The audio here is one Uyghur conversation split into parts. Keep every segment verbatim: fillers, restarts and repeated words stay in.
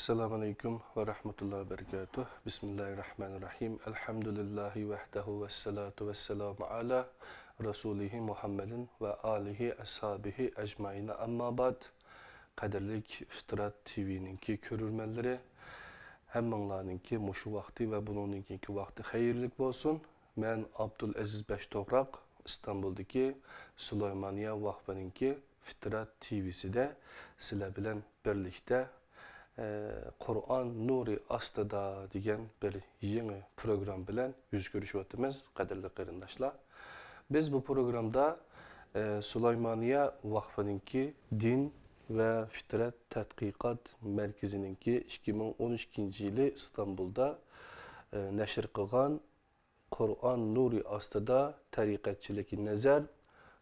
ئەسسالامۇ ئەلەيكۇم ۋە رەھمەتۇللاھى ۋە بەرىكاتۇھ. بىسمىللاھىر رەھمانىر رەھىم. ئەلھەمدۇلىللاھى ۋەھدەھۇ ۋەسسالاتۇ ۋەسسالامۇ ئالا رەسۇلىھى مۇھەممەدىن ۋە ئالىھى ئەسھابىھى ئەجمەئىن، ئەمما بەئد. قەدىرلىك فىترەت تىۋىنىڭكى كۆرۈرمەنلىرى، ھەممىڭلارنىڭكى مۇشۇ ۋاقتى ۋە بۇنىڭدىن كېيىنكى ۋاقتى خەيرلىك بولسۇن. مەن ئابدۇلئەزىز بەشتوغراق، ئىستانبۇلدىكى سۇلايمانىيە ۋاقفىنىڭكى فىترەت تىۋىسىدە سىلەر بىلەن بىرلىكتە، ئە، قۇرئان نۇرى ئاستىدا دېگەن بىر يېڭى پروگرامما بىلەن يۈز كۆرۈشۈۋاتىمىز، قەدىرلىك قېرىنداشلار. بىز بۇ پروگراممىدا، ئە، سۇلايمانىيە ۋاقفىنىڭكى دىن ۋە فىترەت تەتقىقات مەركىزىنىڭكى ئىككى مىڭ ئون ئىككىنچى يىلى ئىستانبۇلدا، ئە، نەشر قىلغان قۇرئان نۇرى ئاستىدا تەرىقەتچىلىككە نەزەر،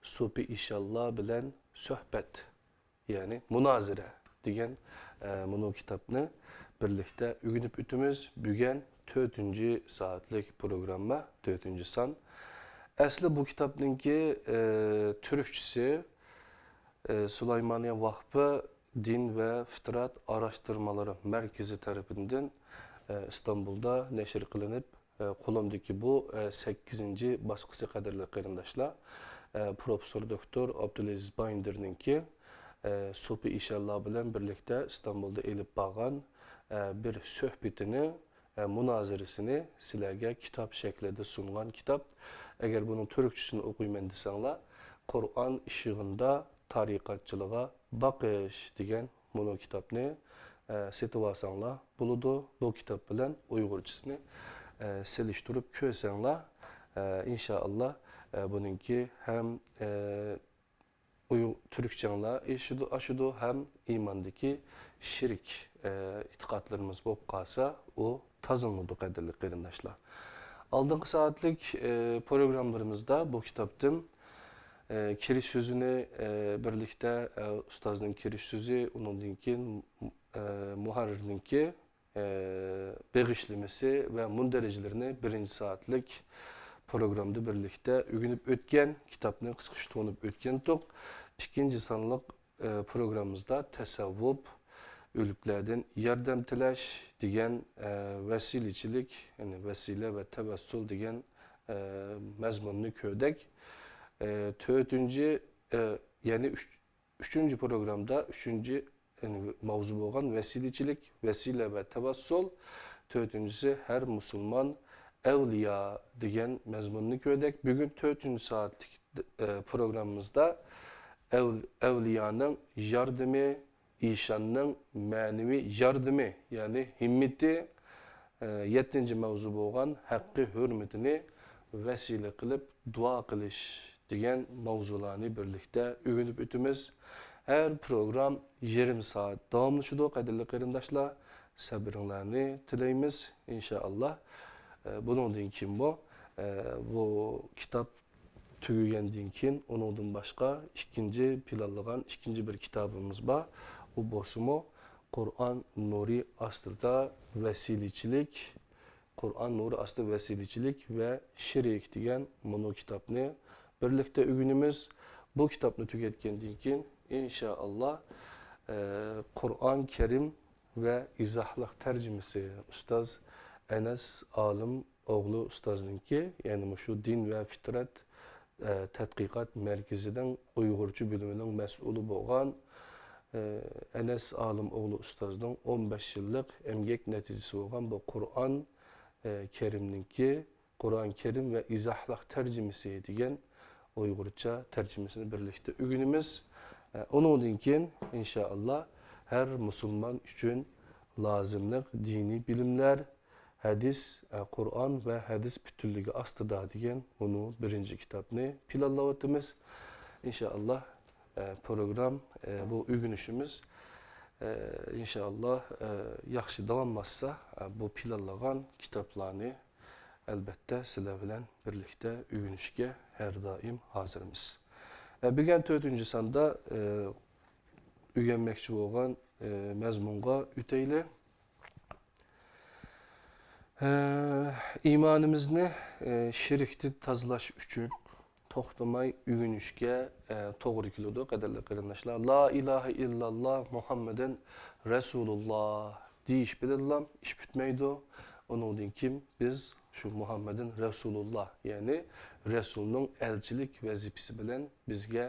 سوپى ئىشانلار بىلەن سۆھبەت، يەنى مۇنازىرە دېگەن، ئە، مۇنۇ كىتابنى بىرلىكتە ئۆگىنىپ ئۆتىمىز. بۈگۈن تۆتىنچى سائەتلىك پروگرامما، تۆتىنچى سان. ئەسلى بۇ كىتابنىڭكى، ئە، تۈركچىسى، ئە، سۇلايمانىيە ۋاقفى دىن ۋە فىترەت ئاراشتۇرمىلىرى مەركىزى تەرىپىدىن، ئە، ئىستانبۇلدا نەشر قىلىنىپ، ئە، قولۇمدىكى بۇ، ئە، سەككىزىنچى باسقۇسى، قەدىرلىك قېرىنداشلار. ئە، پروفېسسور دوكتور ئابدۇلئەزىز بايىندىرنىڭكى، ئە، سوپى ئىشانلار بىلەن بىرلىكتە ئىستانبۇلدا ئېلىپ بارغان، ئە، بىر سۆھبىتىنى، ئە، مۇنازىرىسىنى سىلەرگە كىتاب شەكلىدە سۇنغان كىتاب. ئەگەر بۇنىڭ تۈركچىسىنى ئوقۇيمەن دېسەڭلار، قۇرئان ئىشىغىندا تارىقەتچىلىغا باقىش دېگەن مۇنۇ كىتابنى، ئە، سېتىۋالساڭلار بولىدۇ. بۇ كىتاب بىلەن ئۇيغۇرچىسىنى، ئە، سېلىشتۇرۇپ كۆرسەڭلار، ئە، ئىنشائاللا، ئە، بۇنىڭكى ھەم، ئە، ئۇيغ-، تۈركچەڭلار ئېشىدۇ، ئاشىدۇ، ھەم ئىماندىكى شىرك، ئە، ئېتىقادلىرىمىز بولۇپ قالسا، ئۇ تازىلىنىدۇ، قەدىرلىك قېرىنداشلار. ئالدىنقى سائەتلىك، ئە، پروگراممىلىرىمىزدا بۇ كىتابتىن، ئە، كىرىش سۆزىنى، ئە، بىرلىكتە، ئە، ئۇستازنىڭ كىرىش سۆزى، ئۇنىڭدىن كېيىن، ئە، مۇھەررىرنىڭكى، ئە، بېغىشلىمىسى ۋە مۇندەرىجىلىرىنى بىرىنچى سائەتلىك پروگراممىدا بىرلىكتە ئۆگىنىپ ئۆتكەن، كىتابنى قىسقىچە تونۇپ ئۆتكەنتۇق. ئىككىنچى سانلىق ئە، پروگراممىمىزدا تەسەۋۋۇپ، ئۆلۈكلەردىن ياردەم تىلەش دېگەن، ئە، ۋەسىلىچىلىك، يەنى ۋەسىلە ۋە تەۋەسسۇل دېگەن، ئە، مەزمۇننى كۆردۇق. ئە، تۆتىنچى، ئە، يەنى ئۈچ-، ئۈچىنچى پروگراممىدا ئۈچىنچى، يەنى ماۋزۇ بولغان ۋەسىلىچىلىك، ۋەسىلە ۋە تەۋەسسۇل، تۆتىنچىسى ھەر مۇسۇلمان ئەۋلىيا دېگەن مەزمۇننى كۆردۇق. بۈگۈن تۆتىنچى سائەتلىك ئە، پروگراممىمىزدا ئەۋ-، ئەۋلىيانىڭ ياردىمى، ئىشاننىڭ مەنىۋى ياردىمى، يەنى ھىممىتى، ئە، يەتتىنچى ماۋزۇ بولغان ھەققى ھۆرمىتىنى ۋەسىلە قىلىپ دۇئا قىلىش دېگەن ماۋزۇلارنى بىرلىكتە ئۆگىنىپ ئۆتىمىز. ھەر پروگرام يېرىم سائەت داۋاملىشىدۇ، قەدىرلىك قېرىنداشلار. سەبرىڭلارنى تىلەيمىز، ئىنشائاللا. ئە، بۇنىڭدىن كېيىنمۇ، ئە، بۇ كىتاب تۈگىگەندىن كېيىن، ئۇنىڭدىن باشقا ئىككىنچى پىلانلىغان ئىككىنچى بىر كىتابىمىز بار. ئۇ بولسىمۇ، قۇرئان نۇرى ئاستىدا ۋەسىلىچىلىك، قۇرئان نۇرى ئاستىدا ۋەسىلىچىلىك ۋە شىرك دېگەن مۇنۇ كىتابنى بىرلىكتە ئۆگىنىمىز. بۇ كىتابنى تۈگەتكەندىن كېيىن، ئىنشائاللا، ئە، قۇرئان كەرىم ۋە ئىزاھلىق تەرجىمىسى ئۇستاز ئەنەس ئالىم ئوغلى ئۇستازنىڭكى، يەنى مۇشۇ دىن ۋە فىترەت، ئە، تەتقىقات مەركىزىنىڭ ئۇيغۇرچە بۆلۈمىنىڭ مەسئۇلى بولغان، ئە، ئەنەس ئالىم ئوغلى ئۇستازنىڭ ئون بەش يىللىق ئەمگەك نەتىجىسى بولغان بۇ قۇرئان، ئە، كەرىمنىڭكى، قۇرئان كەرىم ۋە ئىزاھلىق تەرجىمىسى دېگەن ئۇيغۇرچە تەرجىمىسىنى بىرلىكتە ئۆگىنىمىز. ئە، ئۇنىڭدىن كېيىن، ئىنشائاللا، ھەر مۇسۇلمان ئۈچۈن لازىملىق دىنىي بىلىملەر، ھەدىس، ئە، قۇرئان ۋە ھەدىس پۈتۈنلۈكى ئاستىدا دېگەن مۇنۇ بىرىنچى كىتابنى پىلانلاۋاتىمىز. ئىنشائاللا، ئە، پروگرام، ئە، بۇ ئۆگىنىشىمىز، ئە، ئىنشائاللا، ئە، ياخشى داۋاملاشسا، ئە، بۇ پىلانلىغان كىتابلارنى ئەلبەتتە سىلەر بىلەن بىرلىكتە ئۆگىنىشكە ھەر دائىم ھازىرمىز. ئە، بۈگۈن تۆتىنچى ساندا، ئە، ئۆگەنمەكچى بولغان، ئە، مەزمۇنغا ئۆتەيلى. ئە، ئىمانىمىزنى، ئە، شىركتىن تازىلاش ئۈچۈن توختىماي ئۆگىنىشكە، ئە، توغرا كېلىدۇ، قەدىرلىك قېرىنداشلار. لا ئىلاھە ئىللاللا مۇھەممەدەن رەسۇلۇللا. دېيىش بىلەنلا ئىش پۈتمەيدۇ. ئۇنىڭدىن كېيىن بىز شۇ مۇھەممەدۇن رەسۇلۇللا، يەنى رەسۇلنىڭ ئەلچىلىك ۋەزىپىسى بىلەن بىزگە،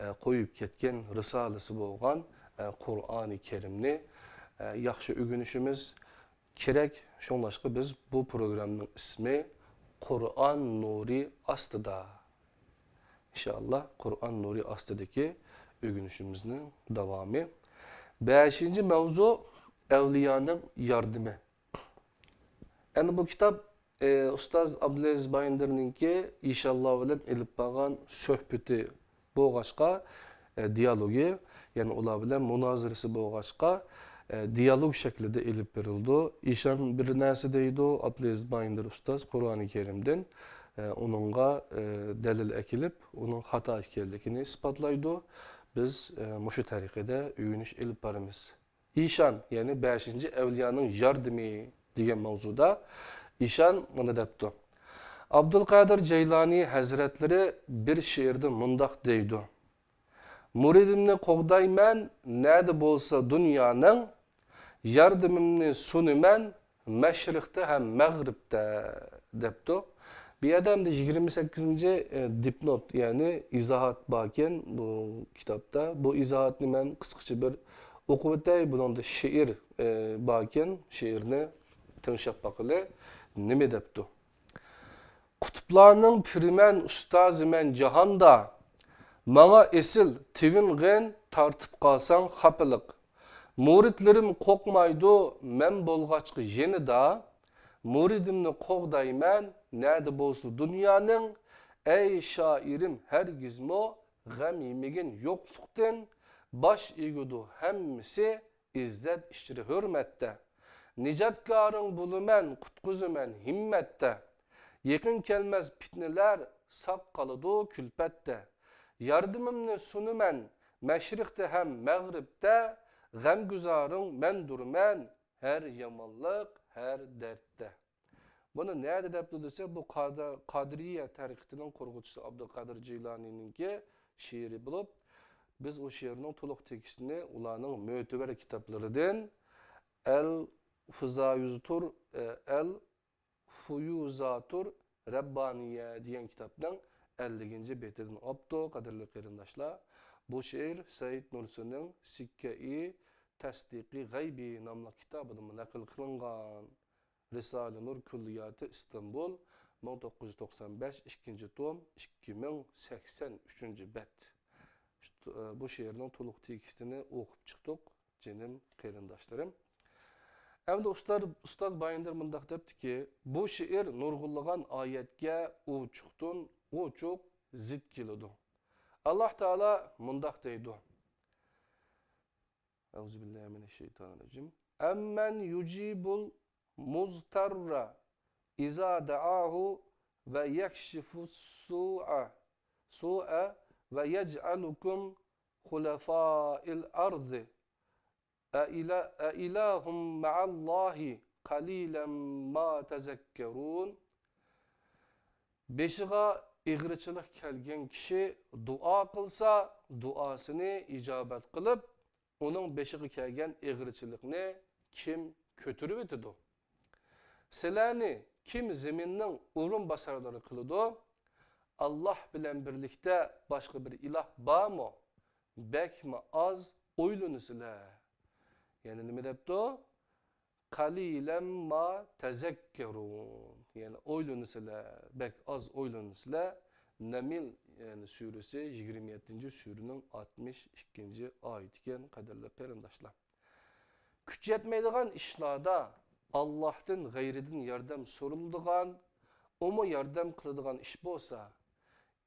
ئە، قويۇپ كەتكەن رىسالىسى بولغان، ئە، قۇرئانى كەرىمنى، ئە، ياخشى ئۆگىنىشىمىز كېرەك. شۇڭلاشقا بىز بۇ پروگراممىنىڭ ئىسمى قۇرئان نۇرى ئاستىدا. ئىنشائاللا، قۇرئان نۇرى ئاستىدىكى ئۆگىنىشىمىزنىڭ داۋامى. بەشىنچى مەۋزۇ، ئەۋلىيانىڭ ياردىمى. ئەنە بۇ كىتاب، ئى، ئۇستاز ئابدۇلئەزىز بايىندىرنىڭكى ئىشانلار بىلەن ئېلىپ بارغان سۆھبىتى بولغاچقا، ئى، دىيالوگى، يەنى ئۇلار بىلەن مۇنازىرىسى بولغاچقا، ئى، دىيالوگ شەكلىدە ئېلىپ بېرىلىدۇ. ئىشان بىر نەرسە دەيدۇ، ئابدۇلئەزىز بايىندىر ئۇستاز قۇرئانى كەرىمدىن، ئى، ئۇنىڭغا، ئى، دەلىل ئەكېلىپ، ئۇنىڭ خاتا ئىكەنلىكىنى ئىسپاتلايدۇ. بىز، ئى، مۇشۇ تەرىقىدە ئۆگىنىش ئېلىپ بارىمىز. ئىشان، يەنى بەشىنچى ئەۋلىيانىڭ ياردىمى دېگەن ماۋزۇدا ئىشان مۇنى دەپتۇ. ئابدۇلقادىر جەيلانى ھەزرەتلىرى بىر شېئىردا مۇنداق دەيدۇ: مۇرىدىمنى قوغدايمەن نەدە بولسا دۇنيانىڭ، ياردىمىمنى سۇنىمەن مەشرىقتە ھەم مەغرىبتە، دەپتۇ. بۇ يەردە ئەمدى يىگىرمە سەككىزىنچى، ئى، دىپنوت، يەنى ئىزاھات باركەن بۇ كىتابتا. بۇ ئىزاھاتنى مەن قىسقىچە بىر ئوقۇۋېتەي. بۇنىڭدا شېئىر، ئى، باركەن، شېئىرنى تىڭشاپ باقىلى. نېمە دەپتۇ؟ قۇتۇپلارنىڭ پىرىمەن، ئۇستازىمەن جاھاندا، ماڭا ئېسىل تىۋىنغىن، تارتىپ قالساڭ خاپىلىق. مۇرىتلىرىم قورقمايدۇ، مەن بولغاچقا يېنىدا، مۇرىدىمنى قوغدايمەن، نەدە بولسا دۇنيانىڭ. ئەي شائىرىم، ھەرگىزمۇ غەم يېمىگىن يوقلۇقتىن، باش ئېگىدۇ ھەممىسى ئىززەت ئىچرە ھۆرمەتتە. نىجاتكارىڭ بولىمەن، قۇتقۇزىمەن ھىممەتتە. يېقىن كەلمەس پىتنىلەر، ساق قالىدۇ كۈلپەتتە. ياردىمىمنى سۇنىمەن مەشرىقتە ھەم مەغرىبتە. غەمگۈزارىڭ مەندۇرمەن ھەر يامانلىق، ھەر دەردتە. بۇنى نەدە دەپتۇ دېسە، بۇ قادا-، قادىرىيە تەرىقىتىنىڭ قۇرغۇچىسى ئابدۇلقادىر جىلانىنىڭكى شېئىرى بولۇپ، بىز ئۇ شېئىرنىڭ تولۇق تېكىستىنى ئۇلارنىڭ مۆتىبەر كىتابلىرىدىن ئەل فۇزايۇزتۇر، ئەل فۇيۇزاتۇر رەببانىيە دېگەن كىتابنىڭ ئەللىكىنچى بېتىدىن ئاپتۇ، قەدىرلىك قېرىنداشلار. بۇ شېئىر سەئىد نۇرسىنىڭ سىككەئى تەستىقى غەيبى ناملىق كىتابىدىمۇ نەقىل قىلىنغان. رىسالە نۇر كۈللىياتى ئىستانبۇل، مىڭ توققۇز يۈز توقسان بەش، ئىككىنچى توم، ئىككى مىڭ سەكسەن ئۈچىنچى بەت. شۇ، بۇ شېئىرنىڭ تولۇق تېكىستىنى ئوقۇپ چىقتۇق، جېنىم قېرىنداشلىرىم. ئەمدى ئۇستاز، ئۇستاز بايىندىر مۇنداق دەپتىكى، بۇ شېئىر نۇرغۇنلىغان ئايەتكە ئوچۇقتىن ئوچۇق زىت كېلىدۇ. ئاللاھ تائالا مۇنداق دەيدۇ. أعوذ بالله من الشيطان الرجيم. أمن يجيب المضطر إذا دعاه ويكشف السوء، سوء ويجعلكم خلفاء الأرض. أإلا-، أإله مع الله قليلا ما تذكرون. بېشىغا ئېغىرچىلىق كەلگەن كىشى دۇئا قىلسا، دۇئاسىنى ئىجابەت قىلىپ، ئۇنىڭ بېشىغا كەلگەن ئېغىرچىلىقنى كىم كۆتۈرۈۋېتىدۇ؟ سىلەرنى كىم زېمىننىڭ ئورۇنباسارلىرى قىلىدۇ؟ ئاللاھ بىلەن بىرلىكتە باشقا بىر ئىلاھ بارمۇ؟ بەكمۇ ئاز ئويلىنىسىلەر. يەنە نېمە دەپتۇ؟ قليلا ما تذكرون. يەنى ئويلىنىسىلەر، بەك ئاز ئويلىنىسىلەر. نەمل، يەنى سۈرىسى، يىگىرمە يەتتىنچى سۈرىنىڭ ئاتمىش ئىككىنچى ئايىتى ئىكەن، قەدىرلىك قېرىنداشلار. كۈچ يەتمەيدىغان ئىشلاردا ئاللاھتىن غەيرىدىن ياردەم سورىلىدىغان، ئۇمۇ ياردەم قىلىدىغان ئىش بولسا،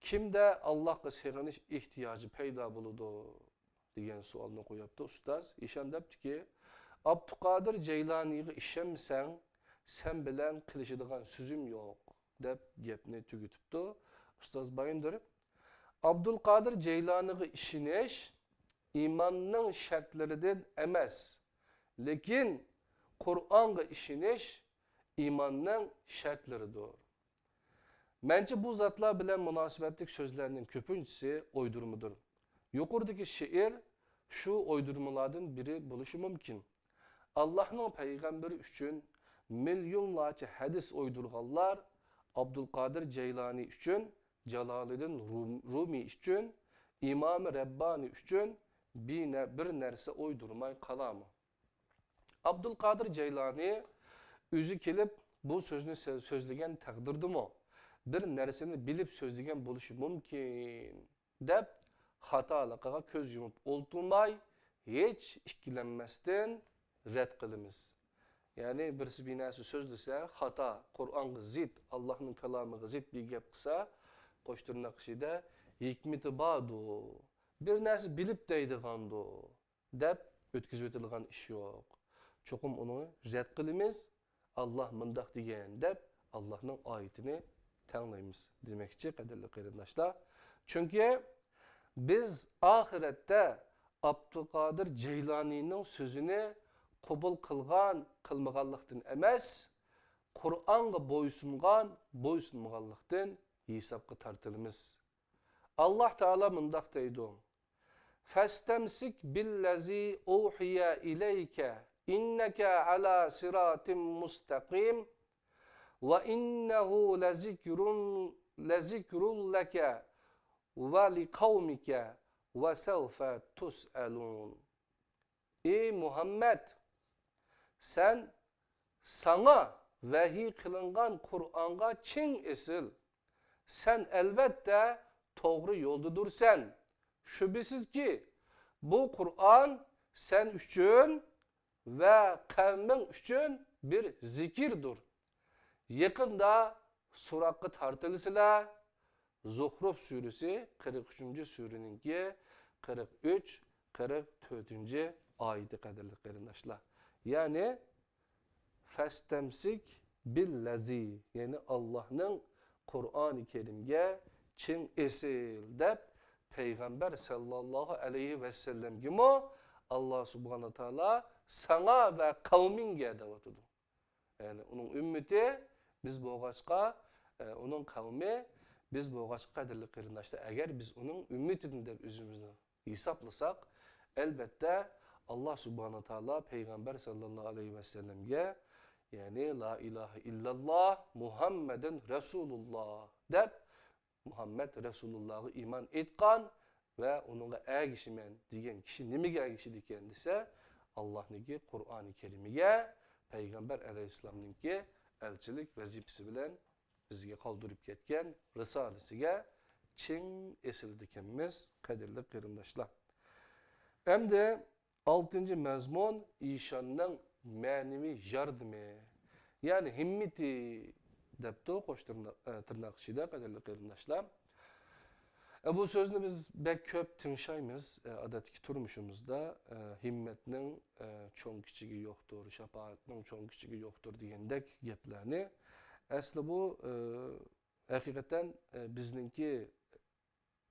كىمدە ئاللاھقا سېغىنىش ئېھتىياجى پەيدا بولىدۇ؟ دېگەن سوئالنى قويۇپتۇ ئۇستاز. ئىشان دەپتىكى، ئابدۇقادىر جەيلانىغا ئىشەنمىسەڭ، سەن بىلەن قىلىشىدىغان سۆزۈم يوق، دەپ گەپنى تۈگىتىپتۇ ئۇستاز بايىندىر. ئابدۇلقادىر جەيلانىغا ئىشىنىش ئىماننىڭ شەرتلىرىدىن ئەمەس، لېكىن قۇرئانغا ئىشىنىش ئىماننىڭ شەرتلىرىدۇر. مەنچە بۇ زاتلار بىلەن مۇناسىۋەتلىك سۆزلەرنىڭ كۆپىنچىسى ئويدۇرمىدۇر. يۇقىرىدىكى شېئىر شۇ ئويدۇرمىلاردىن بىرى بولۇشى مۇمكىن. ئاللاھنىڭ پەيغەمبىرى ئۈچۈن مىليونلارچە ھەدىس ئويدۇرغانلار ئابدۇلقادىر جەيلانى ئۈچۈن، جالالىدىن رۇم-، رۇمى ئۈچۈن، ئىمامى رەببانى ئۈچۈن بىنە-، بىر نەرسە ئويدۇرماي قالامۇ؟ ئابدۇلقادىر جەيلانى ئۆزى كېلىپ بۇ سۆزنى سۆ-، سۆزلىگەن تەقدىردىمۇ، بىر نەرسىنى بىلىپ سۆزلىگەن بولۇشى مۇمكىن، دەپ خاتالىقىغا كۆز يۇمۇپ ئولتۇرماي، ھېچ ئىككىلەنمەستىن رەت قىلىمىز. يەنى بىرسى بىر نەرسە سۆزلىسە، خاتا، قۇرئانغا زىت، ئاللاھنىڭ كالامىغا زىت بىر گەپ قىلسا، قوش تىرناق ئىچىدە ھېكمىتى باردۇ، بىر نەرسە بىلىپ دەيدىغاندۇ، دەپ ئۆتكۈزۈۋېتىلغان ئىش يوق. چوقۇم ئۇنى رەت قىلىمىز، ئاللاھ مۇنداق دېگەن دەپ ئاللاھنىڭ ئايىتىنى تەڭلەيمىز دېمەكچى، قەدىرلىك قېرىنداشلار. چۈنكى بىز ئاخىرەتتە ئابدۇلقادىر جەيلانىنىڭ سۆزىنى قوبۇل قىلغان، قىلمىغانلىقتىن ئەمەس، قۇرئانغا بويسۇنغان، بويسۇنمىغانلىقتىن ھېسابقا تارتىلىمىز. ئاللاھ تائالا مۇنداق دەيدۇ: فاستمسك بالذي أوحي إليك إنك على صراط مستقيم وإنه لذكر، لذكر لك ولقومك وسوف تسألون. ئى مۇھەممەد، سەن ساڭا ۋەھىي قىلىنغان قۇرئانغا چىڭ ئېسىل. سەن ئەلۋەتتە توغرا يولدىدۇرسەن. شۈبھىسىزكى، بۇ قۇرئان سەن ئۈچۈن ۋە قەۋمىڭ ئۈچۈن بىر زىكىردۇر. يېقىندا سوراققا تارتىلىسىلەر. زۇخرۇف سۈرىسى، قىرىق ئۈچىنچى سۈرىنىڭكى قىرىق ئۈچ، قىرىق تۆتىنچى ئايىتى، قەدىرلىك قېرىنداشلار. يەنى، فاستمسك بالذي، يەنى ئاللاھنىڭ قۇرئانى كەرىمگە چىڭ ئېسىل دەپ، پەيغەمبەر سەللەللاھۇ ئەلەيھى ۋەسەللەمگىمۇ ئاللاھ سۇبھانەھۇ ۋە تائالا ساڭا ۋە قەۋمىڭگە دەۋاتىدۇ. يەنى ئۇنىڭ ئۈممىتى بىز بولغاچقا، ئە، ئۇنىڭ قەۋمى بىز بولغاچقا، قەدىرلىك قېرىنداشلار، ئەگەر بىز ئۇنىڭ ئۈممىتىدىن دەپ ئۆزىمىزنى ھېسابلىساق، ئەلۋەتتە، ئاللاھ سۇبھانەھۇ ۋە تائالا پەيغەمبەر سەللەللاھۇ ئەلەيھى ۋەسەللەمگە، يەنى، لا ئىلاھە ئىللەللاھ مۇھەممەدۇن رەسۇلۇللاھ دەپ، مۇھەممەد رەسۇلۇللاھقا ئىمان ئېيتقان ۋە ئۇنىڭغا ئەگىشىمەن دېگەن كىشى نېمىگە ئەگىشىدىكەن دېسە، ئاللاھنىڭكى قۇرئانى كەرىمىگە، پەيغەمبەر ئەلەيھىسسالامنىڭكى ئەلچىلىك ۋەزىپىسى بىلەن بىزگە قالدۇرۇپ كەتكەن رىسالىسىگە چىڭ ئېسىلىدىكەنمىز، قەدىرلىك قېرىنداشلار. ئەمدى ئالتىنچى مەزمۇن، ئىشاننىڭ مەنىۋى ياردىمى، يەنى ھىممىتى دەپتۇ، قوش تىرناق، ئە، تىرناق ئىچىدە، قەدىرلىك قېرىنداشلار. ئە، بۇ سۆزنى بىز بەك كۆپ تىڭشايمىز، ئە، ئادەتتىكى تۇرمۇشىمىزدا، ئە، ھىممەتنىڭ، ئە، چوڭ كىچىكى يوقتۇر، شاپائەتنىڭ چوڭ كىچىكى يوقتۇر دېگەندەك گەپلەرنى. ئەسلى بۇ، ئە، ھەقىقەتەن، ئە، بىزنىڭكى،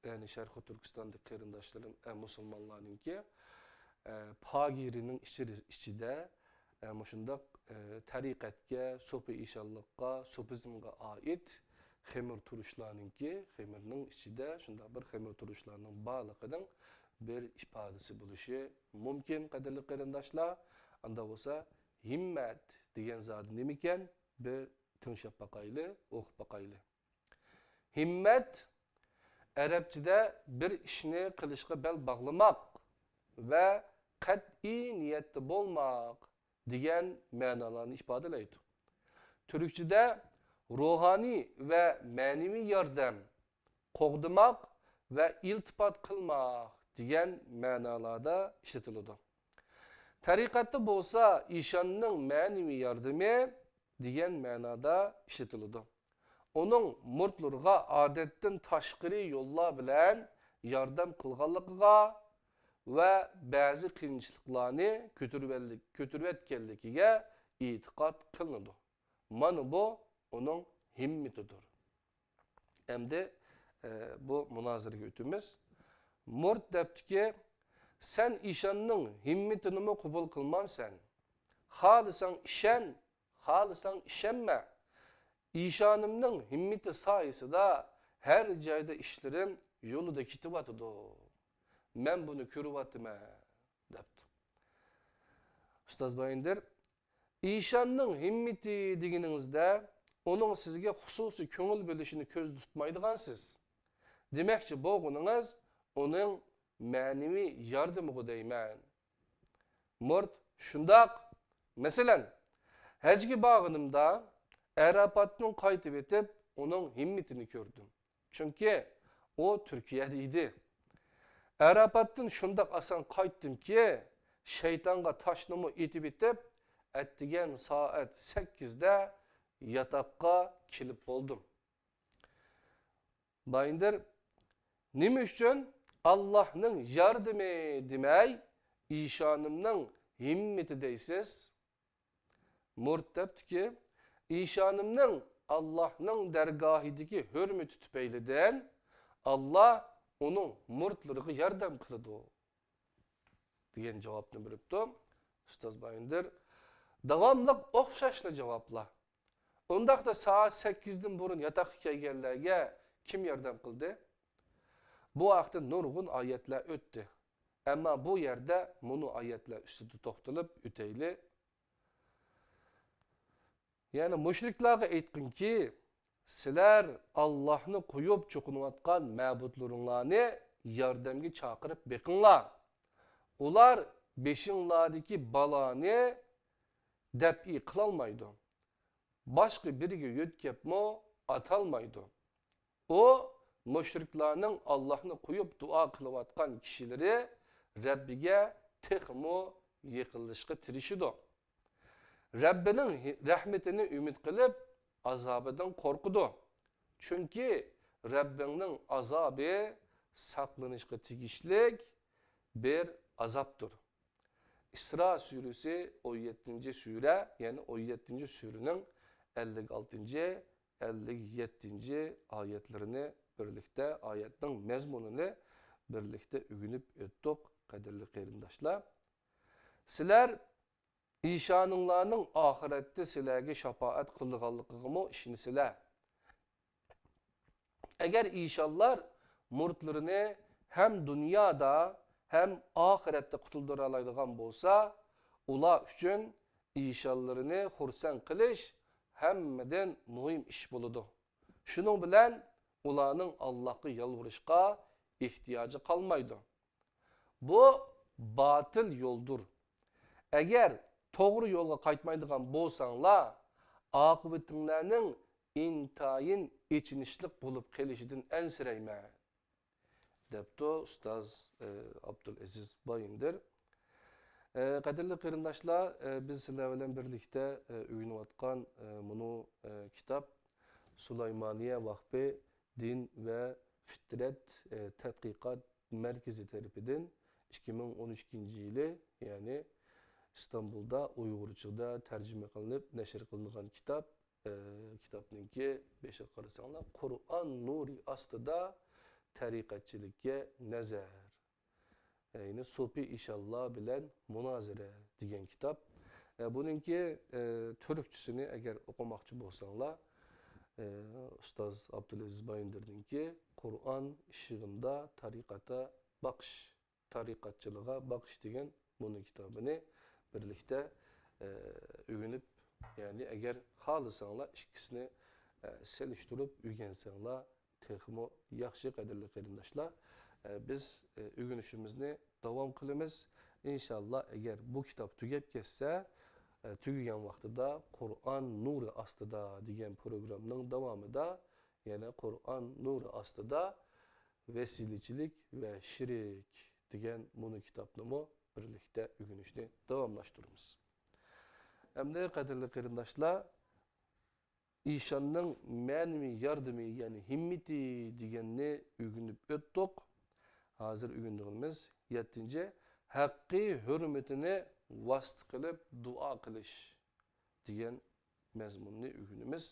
يەنى شەرقىي تۈركىستاندىكى قېرىنداشلىرىم، ئە، مۇسۇلمانلارنىڭكى، ئە، پاگىرىنىڭ ئىچىدە، ئىچىدە، ئە، مۇشۇنداق، ئە، تەرىقەتكە، سوپى ئىشانلىققا، سوپىزمغا ئائىت خېمىر تۇرۇشلارنىڭكى، خېمىرنىڭ ئىچىدە شۇنداق بىر خېمىر تۇرۇشلارنىڭ بارلىقىنىڭ بىر ئىپادىسى بولۇشى مۇمكىن، قەدىرلىك قېرىنداشلار. ئاندا بولسا، ھىممەت دېگەن زادى نېمىكەن؟ بىر تىڭشاپ باقايلى، ئوقۇپ باقايلى. ھىممەت ئەرەبچىدە بىر ئىشنى قىلىشقا بەل باغلىماق ۋە قەتئىي نىيەتتە بولماق دېگەن مەنالارنى ئىپادىلەيدۇ. تۈركچىدە روھانىي ۋە مەنىۋى ياردەم، قوغدىماق ۋە ئىلتىپات قىلماق دېگەن مەنالاردا ئىشلىتىلىدۇ. تەرىقەتتە بولسا ئىشاننىڭ مەنىۋى ياردىمى دېگەن مەنادا ئىشلىتىلىدۇ. ئۇنىڭ مۇرىتلىرىغا ئادەتتىن تاشقىرى يوللار بىلەن ياردەم قىلغانلىقىغا ۋە بەزى قىيىنچىلىقلارنى كۆتۈرۈۋەللىك-، كۆتۈرۈۋەتكەنلىكىگە ئېتىقاد قىلىنىدۇ. مانا بۇ ئۇنىڭ ھىممىتىدۇر. ئەمدى، ئە، بۇ مۇنازىرىگە ئۆتىمىز. مۇرىت دەپتىكى، سەن ئىشاننىڭ ھىممىتىنىمۇ قوبۇل قىلمامسەن؟ خالىساڭ ئىشەن، خالىساڭ ئىشەنمە. ئىشانىمنىڭ ھىممىتى سايىسىدا ھەر جايدا ئىشلىرىم يولىدا كېتىۋاتىدۇ. مەن بۇنى كۆرۈۋاتىمەن، دەپتۇ. ئۇستاز بايىندىر، ئىشاننىڭ ھىممىتى دېگىنىڭىزدە، ئۇنىڭ سىزگە خۇسۇسىي كۆڭۈل بۆلۈشىنى كۆزدە تۇتمايدىغانسىز. دېمەكچى بولغىنىڭىز، ئۇنىڭ مەنىۋى ياردىمىغۇ دەيمەن. مۇرت، شۇنداق. مەسىلەن، ھەجگە بارغىنىمدا، ئەرەپاتتىن قايتىۋېتىپ، ئۇنىڭ ھىممىتىنى كۆردۈم. چۈنكى ئۇ تۈركىيەدە ئىدى. ئەرەپاتتىن شۇنداق ئاسان قايتتىمكى، شەيتانغا تاشنىمۇ ئېتىۋېتىپ، ئەتىگەن سائەت سەككىزدە ياتاققا كېلىپ بولدۇم. بايىندىر، نېمە ئۈچۈن ئاللاھنىڭ ياردىمى دېمەي، ئىشانىمنىڭ ھىممىتى دەيسىز؟ مۇرت دەپتىكى، ئىشانىمنىڭ ئاللاھنىڭ دەرگاھىدىكى ھۆرمىتى تۈپەيلىدىن ئاللاھ ئۇنىڭ مۇرتلىرىغا ياردەم قىلىدۇ، دېگەن جاۋابنى بېرىپتۇ ئۇستاز بايىندىر. داۋاملىق ئوخشاشلا جاۋابلار. ئۇنداقتا سائەت سەككىزدىن بۇرۇن ياتاققا كەلگەنلەرگە كىم ياردەم قىلدى؟ بۇ ھەقتە نۇرغۇن ئايەتلەر ئۆتتى. ئەمما بۇ يەردە مۇنۇ ئايەتلەر ئۈستىدە توختىلىپ ئۆتەيلى. يەنى مۇشرىكلارغا ئېيتقىنكى، سىلەر ئاللاھنى قويۇپ چوقۇنۇۋاتقان مەبۇدلىرىڭلارنى ياردەمگە چاقىرىپ بېقىڭلار. ئۇلار بېشىڭلاردىكى بالانى دەپئى قىلالمايدۇ. باشقا بىرىگە يۆتكەپمۇ ئاتالمايدۇ. ئۇ مۇشرىكلارنىڭ ئاللاھنى قويۇپ دۇئا قىلىۋاتقان كىشىلىرى رەببىگە تېخىمۇ يېقىنلىشىشقا تىرىشىدۇ. رەببىنىڭ رەھمىتىنى ئۈمىد قىلىپ، ئازابىدىن قورقىدۇ. چۈنكى رەببىڭنىڭ ئازابى ساقلىنىشقا تېگىشلىك بىر ئازابتۇر. ئىسرا سۈرىسى ئون يەتتىنچى سۈرە، يەنى ئون يەتتىنچى سۈرىنىڭ ئەللىك ئالتىنچى، ئەللىك يەتتىنچى ئايەتلىرىنى بىرلىكتە، ئايەتنىڭ مەزمۇنىنى بىرلىكتە ئۆگىنىپ ئۆتتۇق، قەدىرلىك قېرىنداشلار. سىلەر ئىشانىڭلارنىڭ ئاخىرەتتە سىلەرگە شاپائەت قىلىدىغانلىقىغىمۇ ئىشىنىسىلەر. ئەگەر ئىشانلار مۇرتلىرىنى ھەم دۇنيادا، ھەم ئاخىرەتتە قۇتۇلدۇرالايدىغان بولسا، ئۇلار ئۈچۈن ئىشانلىرىنى خۇرسەن قىلىش ھەممىدىن مۇھىم ئىش بولىدۇ. شۇنىڭ بىلەن ئۇلارنىڭ ئاللاھقا يالۋۇرۇشقا ئېھتىياجى قالمايدۇ. بۇ باتىل يولدۇر. ئەگەر توغرا يولغا قايتمايدىغان بولساڭلار، ئاقىۋىتىڭلارنىڭ ئىنتايىن ئېچىنىشلىق بولۇپ قېلىشىدىن ئەنسىرەيمەن، دەپتۇ ئۇستاز، ئە، ئابدۇلئەزىز بايىندىر. ئە، قەدىرلىك قېرىنداشلار، ئە، بىز سىلەر بىلەن بىرلىكتە، ئە، ئۆگىنىۋاتقان، ئە، مۇنۇ، ئە، كىتاب سۇلايمانىيە ۋاقپى دىن ۋە فىترەت، ئە، تەتقىقات مەركىزى تەرىپىدىن ئىككى مىڭ ئون ئۈچىنچى يىلى، يەنى ئىستانبۇلدا ئۇيغۇرچىدا تەرجىمە قىلىنىپ نەشر قىلىنغان كىتاب. ئە، كىتابنىڭكى بېشىغا قارىساڭلار، «قۇرئان نۇرى ئاستىدا تەرىقەتچىلىككە نەزەر»، يەنى سوپى ئىشانلار بىلەن مۇنازىرە دېگەن كىتاب. ئە، بۇنىڭكى، ئە، تۈركچىسىنى ئەگەر ئوقۇماقچى بولساڭلار، ئە، ئۇستاز ئابدۇلئەزىز بايىندىرنىڭكى «قۇرئان ئىشىغىندا تەرىقەتە باقىش، تەرىقەتچىلىغا باقىش» دېگەن مۇنۇ كىتابىنى بىرلىكتە، ئە، ئۆگىنىپ، يەنى ئەگەر خالىساڭلار ئىككىسىنى، ئە، سېلىشتۇرۇپ ئۆگەنسەڭلار تېخىمۇ ياخشى، قەدىرلىك قېرىنداشلار. ئە، بىز، ئە، ئۆگىنىشىمىزنى داۋام قىلىمىز. ئىنشاللا، ئەگەر بۇ كىتاب تۈگەپ كەتسە، ئە، تۈگىگەن ۋاقتىدا «قۇرئان نۇرى ئاستىدا» دېگەن پروگراممىنىڭ داۋامىدا يەنە «قۇرئان نۇرى ئاستىدا ۋەسىلىچىلىك ۋە شېرىك» دېگەن مۇنۇ كىتابنىمۇ بىرلىكتە ئۆگىنىشنى داۋاملاشتۇرىمىز. ئەمدى، قەدىرلىك قېرىنداشلار، ئىشاننىڭ مەنىۋى ياردىمى، يەنى ھىممىتى دېگەننى ئۆگىنىپ ئۆتتۇق. ھازىر ئۆگىنىدىغىنىمىز يەتتىنچى، ھەققى ھۆرمىتىنى ۋاسىتە قىلىپ دۇئا قىلىش دېگەن مەزمۇننى ئۆگىنىمىز.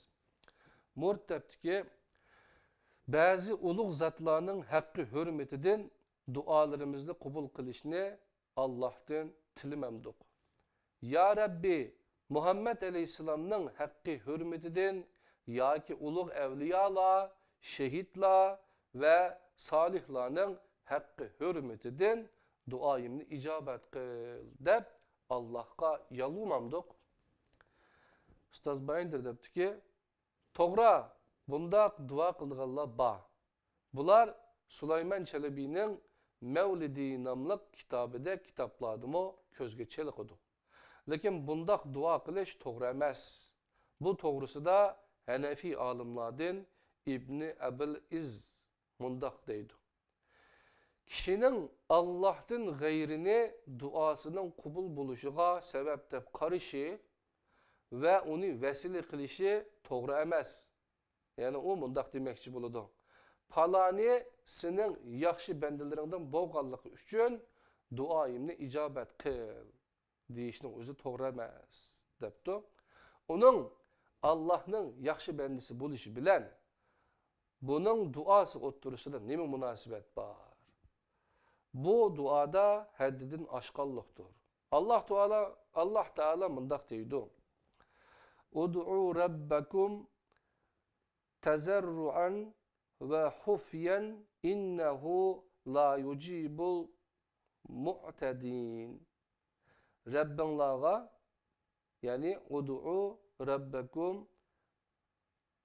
مۇرت دەپتىكى، بەزى ئۇلۇغ زاتلارنىڭ ھەققى ھۆرمىتىدىن دۇئالىرىمىزنى قوبۇل قىلىشنى ئاللاھتىن تىلىمەمدۇق؟ يا رەببى، مۇھەممەد ئەلەيھىسسالامنىڭ ھەققى ھۆرمىتىدىن ياكى ئۇلۇغ ئەۋلىيالار، شېھىتلار ۋە سالىھلارنىڭ ھەققى ھۆرمىتىدىن دۇئايىمنى ئىجابەت قىل، دەپ ئاللاھقا يالۋۇرمامدۇق؟ ئۇستاز بايىندىر دەپتۇكى، توغرا، بۇنداق دۇئا قىلىدىغانلار بار. بۇلار سۇلايمان چەلبىنىڭ مەۋلىدى ناملىق كىتابىدەك كىتابلاردىمۇ كۆزگە چېلىقىدۇ. لېكىن بۇنداق دۇئا قىلىش توغرا ئەمەس. بۇ توغرىسىدا ھەنەفىي ئالىملاردىن ئىبنى ئەبىل ئىز مۇنداق دەيدۇ: كىشىنىڭ ئاللاھتىن غەيرىنى دۇئاسىنىڭ قوبۇل بولۇشىغا سەۋەب دەپ قارىشى ۋە ئۇنى ۋەسىلە قىلىشى توغرا ئەمەس. يەنى ئۇ مۇنداق دېمەكچى بولىدۇ: پالانى سېنىڭ ياخشى بەندىلىرىڭدىن بولغانلىقى ئۈچۈن دۇئايىمنى ئىجابەت قىل دېيىشنىڭ ئۆزى توغرا ئەمەس، دەپتۇ. ئۇنىڭ ئاللاھنىڭ ياخشى بەندىسى بولۇشى بىلەن بۇنىڭ دۇئاسى ئوتتۇرىسىدا نېمە مۇناسىۋەت بار؟ بۇ دۇئادا ھەددىدىن ئاشقانلىقتۇر. ئاللاھ تائالا، ئاللاھ تائالا مۇنداق دەيدۇ: ئۇدئۇ رەببەكۇم تەزەررۇئەن ۋە خۇفيەن ئىننەھۇ لا يۇجىبۇل مۇئتەدىن. رەببىڭلارغا، يەنى ئۇدئۇ رەببەكۇم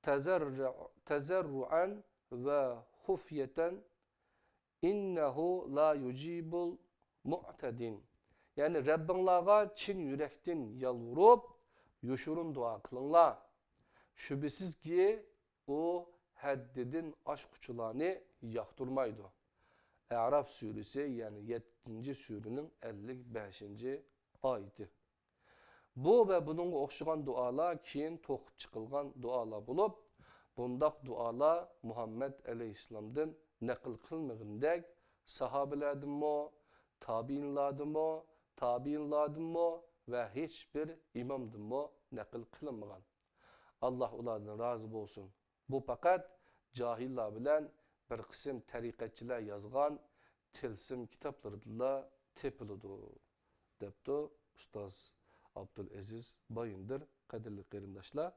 تەزەررۇ-، تەزەررۇئەن ۋە خۇفيەتەن ئىننەھۇ لا يۇجىبۇل مۇئتەدىن. يەنى رەببىڭلارغا چىن يۈرەكتىن يالۋۇرۇپ، يوشۇرۇن دۇئا قىلىڭلار. شۈبھىسىزكى، ئۇ ھەددىدىن ئاشقۇچىلارنى ياقتۇرمايدۇ. ئەراف سۈرىسى، يەنى يەتتىنچى سۈرىنىڭ ئەللىك بەشىنچى ئايىتى. بۇ ۋە بۇنىڭغا ئوخشىغان دۇئالار كېيىن توقۇپ چىقىلغان دۇئالار بولۇپ، بۇنداق دۇئالار مۇھەممەد ئەلەيھىسسالامدىن نەقىل قىلىنمىغىنىدەك، ساھابىلەردىنمۇ، تابىئىنلاردىنمۇ، تابىئىنلاردىنمۇ ۋە ھېچبىر ئىمامدىنمۇ نەقىل قىلىنمىغان. ئاللاھ ئۇلاردىن رازى بولسۇن. بۇ پەقەت جاھىللار بىلەن بىر قىسىم تەرىقەتچىلەر يازغان تىلسىم كىتابلىرىدىلا تېپىلىدۇ، دەپتۇ ئۇستاز ئابدۇلئەزىز بايىندىر. قەدىرلىك قېرىنداشلار،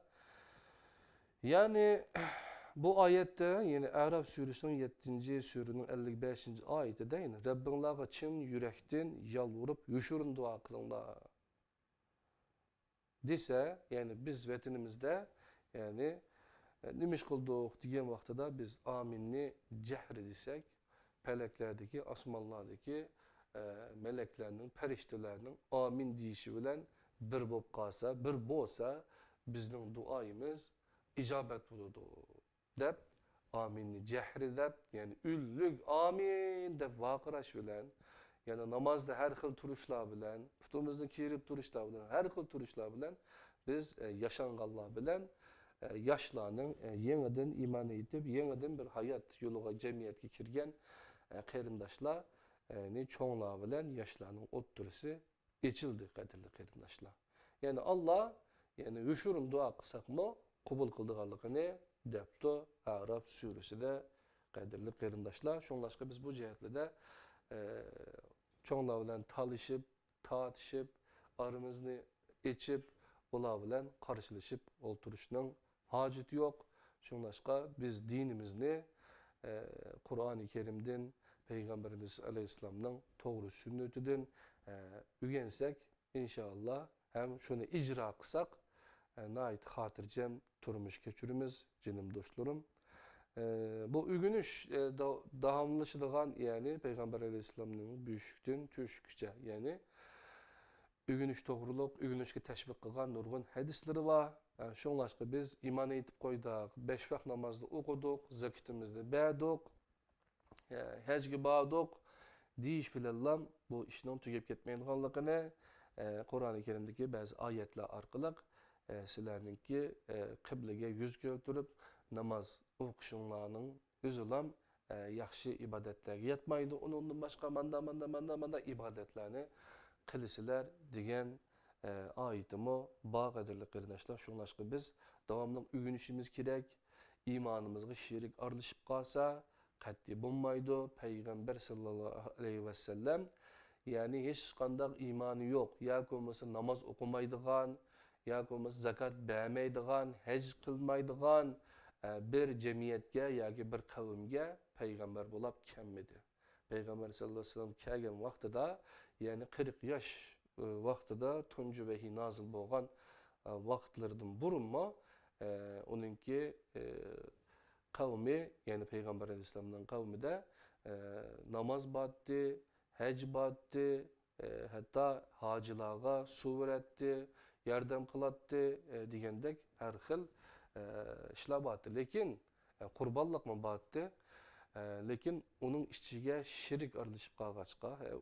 يەنى بۇ ئايەتتە، يەنى ئەراف سۈرىسىنىڭ يەتتىنچى سۈرىنىڭ ئەللىك بەشىنچى ئايىتىدە، يەنى رەببىڭلارغا چىن يۈرەكتىن يالۋۇرۇپ يوشۇرۇن دۇئا قىلىڭلار دېسە، يەنى بىز ۋەتىنىمىزدە، يەنى، نېمە ئىش قىلدۇق دېگەن ۋاقتىدا بىز ئامىننى جەھرى دېسەك، پەلەكلەردىكى، ئاسمانلاردىكى، ئە، مەلەكلەرنىڭ، پەرىشتىلەرنىڭ ئامىن دېيىشى بىلەن بىر بولۇپ قالسا، بىر بولسا، بىزنىڭ دۇئايىمىز ئىجابەت بولىدۇ، دەپ، ئامىننى جەھرى دەپ، يەنى ئۈنلۈك ئامىن دەپ ۋارقىراش بىلەن، يەنە نامازدا ھەر خىل تۇرۇشلار بىلەن، پۇتىمىزنى كېرىپ تۇرۇشلار بىلەن، ھەر خىل تۇرۇشلار بىلەن بىز، ئە، ياشانغانلار بىلەن، ئە، ياشلارنىڭ، ئە، يېڭىدىن ئىمان ئېيتىپ، يېڭىدىن بىر ھايات يولىغا، جەمئىيەتكە كىرگەن، ئە، قېرىنداشلار، ئە، نى چوڭلار بىلەن ياشلارنىڭ ئوتتۇرىسى ئېچىلدى، قەدىرلىك قېرىنداشلار. يەنى ئاللا، يەنى يوشۇرۇن دۇئا قىلساقمۇ قوبۇل قىلىدىغانلىقىنى دەپتۇ ئەراف سۈرىسىدە، قەدىرلىك قېرىنداشلار. شۇڭلاشقا بىز بۇ جەھەتلەردە، ئە، چوڭلار بىلەن تالىشىپ، تارتىشىپ، ئارىمىزنى ئېچىپ، ئۇلار بىلەن قارشىلىشىپ ئولتۇرۇشنىڭ ھاجىتى يوق. شۇڭلاشقا بىز دىنىمىزنى، ئە، قۇرئانى كەرىمدىن، پەيغەمبىرىمىز ئەلەيھىسسالامنىڭ توغرا سۈننىتىدىن، ئە، ئۆگەنسەك، ئىنشائاللا، ھەم شۇنى ئىجرا قىلساق، ئە، ناھايىتى خاتىرجەم تۇرمۇش كەچۈرىمىز، جېنىم دوستلىرىم. ئە، بۇ ئۆگىنىش، ئە، دا-، داۋاملىشىدىغان، يەنى پەيغەمبەر ئەلەيھىسسالامنىڭ بۆشۈكتىن تۆشۈككىچە، يەنى ئۆگىنىش توغرۇلۇق، ئۆگىنىشكە تەشۋىق قىلغان نۇرغۇن ھەدىسلىرى بار. ئە، شۇڭلاشقا بىز ئىمان ئېيتىپ قويدۇق، بەش ۋاق نامازنى ئوقۇدۇق، زەكىتىمىزنى بەردۇق، ئە، ھەجگە باردۇق دېيىش بىلەنلا بۇ ئىشنىڭ تۈگەپ كەتمەيدىغانلىقىنى، ئە، قۇرئانى كەرىمدىكى بەزى ئايەتلەر ئارقىلىق، ئە، سىلەرنىڭكى، ئە، قىبلىگە يۈز كەلتۈرۈپ ناماز ئوقۇشۇڭلارنىڭ ئۆزىلا، ئە، ياخشى ئىبادەتلەرگە ياتمايدۇ. ئۇنىڭدىن باشقا ماندا، ماندا، ماندا، ماندا ئىبادەتلەرنى قىلىسىلەر دېگەن، ئە، ئايىتىمۇ بار، قەدىرلىك قېرىنداشلار. شۇڭلاشقا بىز داۋاملىق ئۆگىنىشىمىز كېرەك. ئىمانىمىزغا شېرىك ئارىلىشىپ قالسا، قەتئىي بولمايدۇ. پەيغەمبەر ساللاللاھۇ ئەلەيھى ۋەسەللەم، يەنى ھېچقانداق ئىمانى يوق، ياكى بولمىسا ناماز ئوقۇمايدىغان، ياكى بولمىسا زاكات بەرمەيدىغان، ھەج قىلمايدىغان، ئە، بىر جەمئىيەتكە ياكى بىر قەۋمگە پەيغەمبەر بولاپ كەلمىدى. پەيغەمبەر ساللاللاھۇ ئەلەيھى ۋەسەللەم كەلگەن ۋاقتىدا، يەنى قىرىق ياش ۋاقتىدا تۇنجى ۋەھىي نازىل بولغان، ئە، ۋاقىتلىرىدىن بۇرۇنمۇ، ئە، ئۇنىڭكى، ئە، قەۋمى، يەنى پەيغەمبەر ئەلەيھىسسالامنىڭ قەۋمىدە، ئە، ناماز بارتتى، ھەج بارتتى، ئە، ھەتتا ھاجىلارغا سۇ بېرەتتى، ياردەم قىلاتتى، ئە، دېگەندەك ھەر خىل، ئە، ئىشلار بارتتى. لېكىن، ئە، قۇربانلىقمۇ بارتتى. ئە، لېكىن ئۇنىڭ ئىچىگە شىرك ئارىلىشىپ قالغاچقا، ئە،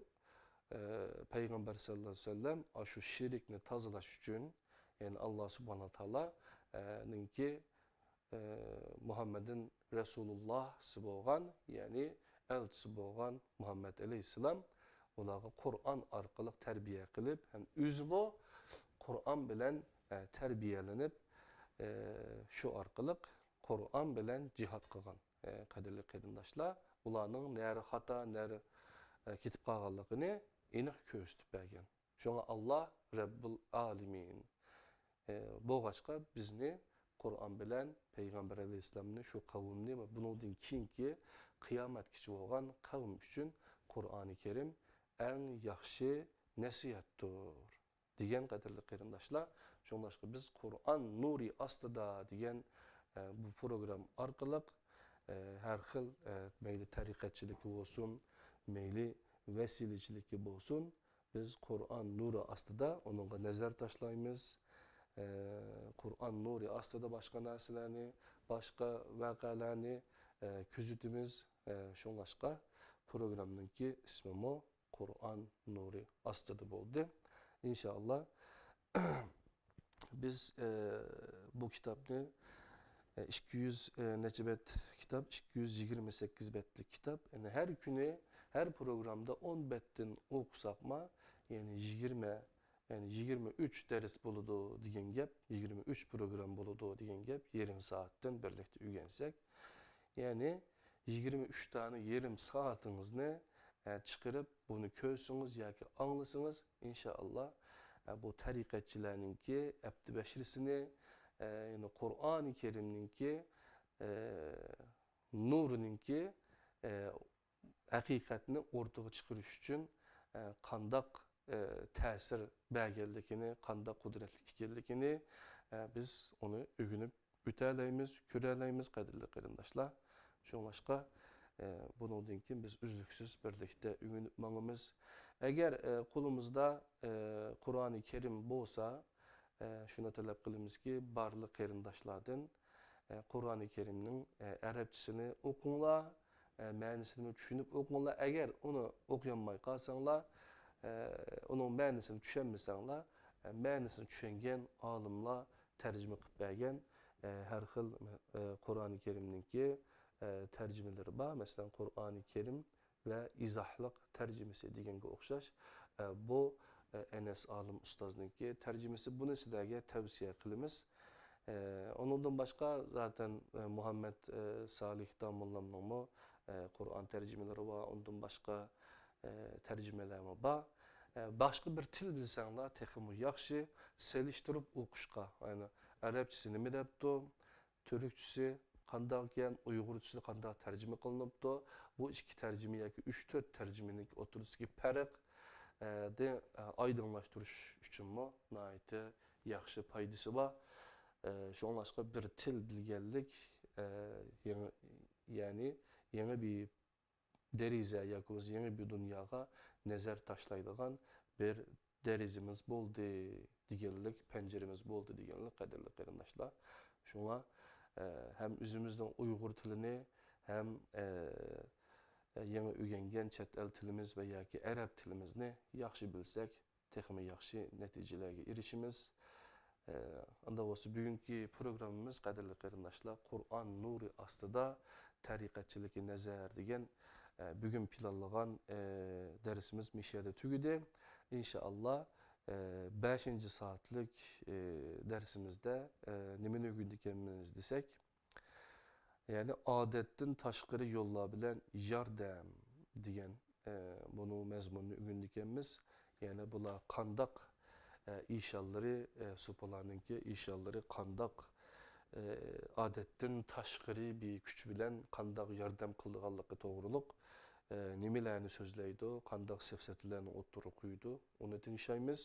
ئە، پەيغەمبەر سەللەللاھۇ ئەلەيھى ۋەسەللەم ئاشۇ شىركنى تازىلاش ئۈچۈن، يەنى ئاللا سۇبھانەھۇ ۋە تائالا، ئە، نىڭكى، ئە، مۇھەممەدىن رەسۇلۇللاھسى بولغان، يەنى ئەلچىسى بولغان مۇھەممەد ئەلەيھىسسالام ئۇلارغا قۇرئان ئارقىلىق تەربىيە قىلىپ، ھەم ئۆزىمۇ قۇرئان بىلەن، ئە، تەربىيەلىنىپ، ئە، شۇ ئارقىلىق قۇرئان بىلەن جىھاد قىلغان. ئە، قەدىرلىك قېرىنداشلار، ئۇلارنىڭ نەرە خاتا، نەرە، ئە، كېتىپ قالغانلىقىنى ئېنىق كۆرسىتىپ بەرگەن. شۇڭا ئاللا رەببۇل ئالىمىن. ئە، بولغاچقا بىزنى قۇرئان بىلەن پەيغەمبەر ئەلەيھىسسالامنى، شۇ قەۋمنى ۋە بۇنىڭدىن كېيىنكى قىيامەتكىچە بولغان قەۋم ئۈچۈن قۇرئانى كەرىم ئەڭ ياخشى نەسىھەتتۇر. دېگەن قەدىرلىك قېرىنداشلار، شۇڭلاشقا بىز قۇرئان نۇرى ئاستىدا دېگەن، ئە، بۇ پروگرامما ئارقىلىق، ئە، ھەر خىل، ئە، مەيلى تەرىقەتچىلىكى بولسۇن، مەيلى ۋەسىلىچىلىكى بولسۇن، بىز قۇرئان نۇرى ئاستىدا ئۇنىڭغا نەزەر تاشلايمىز. ئە، قۇرئان نۇرى ئاستىدا باشقا نەرسىلەرنى، باشقا ۋەقەلەرنى، ئە، كۆزىتىمىز. ئە، شۇڭلاشقا پروگراممىنىڭكى ئىسمىمۇ قۇرئان نۇرى ئاستىدا بولدى. ئىنشائاللا، بىز، ئە، بۇ كىتابنى، ئە، ئىككى يۈز، ئە، نەچچە بەت كىتاب، ئىككى يۈز يىگىرمە سەككىز بەتلىك كىتاب. يەنى ھەر كۈنى، ھەر پروگراممىدا ئون بەتتىن ئوقۇساقما، يەنى يىگىرمە، يەنى يىگىرمە ئۈچ دەرس بولىدۇ دېگەن گەپ، يىگىرمە ئۈچ پروگرامما بولىدۇ دېگەن گەپ، يېرىم سائەتتىن بىرلىكتە ئۆگەنسەك. يەنى يىگىرمە ئۈچ دانە يېرىم سائىتىڭىزنى، ئە، چىقىرىپ، بۇنى كۆرسىڭىز ياكى ئاڭلىسىڭىز، ئىنشائاللا، ئە، بۇ تەرىقەتچىلەرنىڭكى ئەپتى بەشرىسىنى، ئە، يەنى قۇرئانى كەرىمنىڭكى، ئە، نۇرىنىڭكى، ئە، ھەقىقەتنى ئوتتۇرىغا چىقىرىش ئۈچۈن، ئە، قانداق، ئە، تەسىر بەرگەنلىكىنى، قانداق قۇدرەتلىك ئىكەنلىكىنى، ئە، بىز ئۇنى ئۆگىنىپ ئۆتەلەيمىز، كۆرەلەيمىز، قەدىرلىك قېرىنداشلار. شۇڭلاشقا، ئە، بۇنىڭدىن كېيىن بىز ئۈزلۈكسىز بىرلىكتە ئۆگىنىپ ماڭىمىز. ئەگەر، ئە، قولىمىزدا، ئە، قۇرئانى كەرىم بولسا، ئە، شۇنى تەلەپ قىلىمىزكى، بارلىق قېرىنداشلاردىن، ئە، قۇرئانى كەرىمنىڭ، ئە، ئەرەبچىسىنى ئوقۇڭلار، ئە، مەنىسىنىمۇ چۈشىنىپ ئوقۇڭلار. ئەگەر ئۇنى ئوقۇيالماي قالساڭلار، ئە، ئۇنىڭ مەنىسىنى چۈشەنمىسەڭلار، ئە، مەنىسىنى چۈشەنگەن ئالىملار تەرجىمە قىلىپ بەرگەن، ئە، ھەر خىل، ئە، قۇرئانى كەرىمنىڭكى، ئە، تەرجىمىلىرى بار. مەسىلەن، قۇرئانى كەرىم ۋە ئىزاھلىق تەرجىمىسى دېگەنگە ئوخشاش، ئە، بۇ، ئە، ئەنەس ئالىم ئۇستازنىڭكى تەرجىمىسى. بۇنى سىلەرگە تەۋسىيە قىلىمىز. ئە، ئۇنىڭدىن باشقا زاتەن، ئە، مۇھەممەد، ئە، سالىھ داموللامنىڭمۇ، ئە، قۇرئان تەرجىمىلىرى بار. ئۇندىن باشقا، ئە، تەرجىمىلەرمۇ بار. ئە، باشقا بىر تىل بىلسەڭلار تېخىمۇ ياخشى، سېلىشتۇرۇپ ئوقۇشقا. يەنى ئەرەبچىسى نېمە دەپتۇ؟ تۈركچىسى قانداق ئىكەن، ئۇيغۇرچىسى قانداق تەرجىمە قىلىنىپتۇ، بۇ ئىككى تەرجىمە ياكى ئۈچ، تۆت تەرجىمىنىڭ ئوتتۇرىسىدىكى پەرق، ئە، دە، ئە، ئايدىڭلاشتۇرۇش ئۈچۈنمۇ ناھايىتى ياخشى پايدىسى بار. ئە، شۇڭلاشقا بىر تىل بىلگەنلىك، ئە، يېڭى، يەنى يېڭى بىر دېرىزە ياكى بولمىسا يېڭى بىر دۇنياغا نەزەر تاشلايدىغان بىر دېرىزىمىز بولدى دېگەنلىك، پەنجىرىمىز بولدى دېگەنلىك، قەدىرلىك قېرىنداشلار. شۇڭا، ئە، ھەم ئۆزىمىزنىڭ ئۇيغۇر تىلىنى، ھەم، ئە، يېڭى ئۆگەنگەن چەت ئەل تىلىمىز ۋە ياكى ئەرەب تىلىمىزنى ياخشى بىلسەك، تېخىمۇ ياخشى نەتىجىلەرگە ئېرىشىمىز. ئە، ئانداق بولسا، بۈگۈنكى پروگراممىمىز، قەدىرلىك قېرىنداشلار، قۇرئان نۇرى ئاستىدا تەرىقەتچىلىكى نەزەر دېگەن، ئە، بۈگۈن پىلانلىغان، ئە، دەرسىمىز مۇشۇ يەردە تۈگىدى. ئىنشائاللا، ئە، بەشىنچى سائەتلىك، ئە، دەرسىمىزدە، ئە، نېمىنى ئۆگىنىدىكەنمىز دېسەك، يەنى ئادەتتىن تاشقىرى يوللار بىلەن ياردەم دېگەن، ئە، بۇنىڭ مەزمۇنىنى ئۆگىنىدىكەنمىز. يەنى بۇلار قانداق، ئە، ئىشانلىرى، ئە، سوپىلارنىڭكى ئىشانلىرى قانداق، ئە، ئادەتتىن تاشقىرى بىر كۈچ بىلەن قانداق ياردەم قىلىدىغانلىقى توغرۇلۇق، ئە، نېمىلەرنى سۆزلەيدۇ، قانداق سەپسەتىلەرنى ئوتتۇرىغا قويىدۇ، ئۇنى تىڭشايمىز.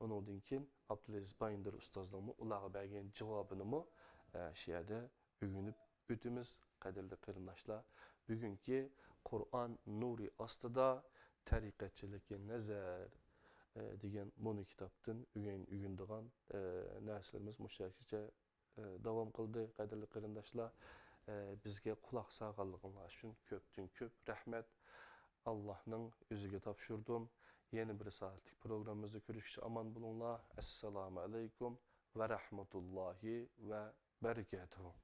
ئۇنىڭدىن كېيىن ئابدۇلئەزىز بايىندىر ئۇستازنىڭمۇ ئۇلارغا بەرگەن جاۋابىنىمۇ، ئە، شۇ يەردە ئۆگىنىپ ئۆتىمىز. قەدىرلىك قېرىنداشلار، بۈگۈنكى قۇرئان نۇرى ئاستىدا تەرىقەتچىلىككە نەزەر، ئە، دېگەن مۇنۇ كىتابتىن ئۆگەن-، ئۆگىنىدىغان، ئە، نەرسىلىرىمىز مۇشۇ يەرگىچە، ئە، داۋام قىلدى. قەدىرلىك قېرىنداشلار، ئە، بىزگە قۇلاق سالغانلىقىڭلار ئۈچۈن كۆپتىن كۆپ رەھمەت. ئاللاھنىڭ ئۆزىگە تاپشۇردۇم. يەنە بىر سائەتلىك پروگراممىمىزدا كۆرۈشكىچە ئامان بولۇڭلار. ئەسسالامۇ ئەلەيكۇم ۋە رەھمەتۇللاھى ۋە بەرىكاتۇھۇ.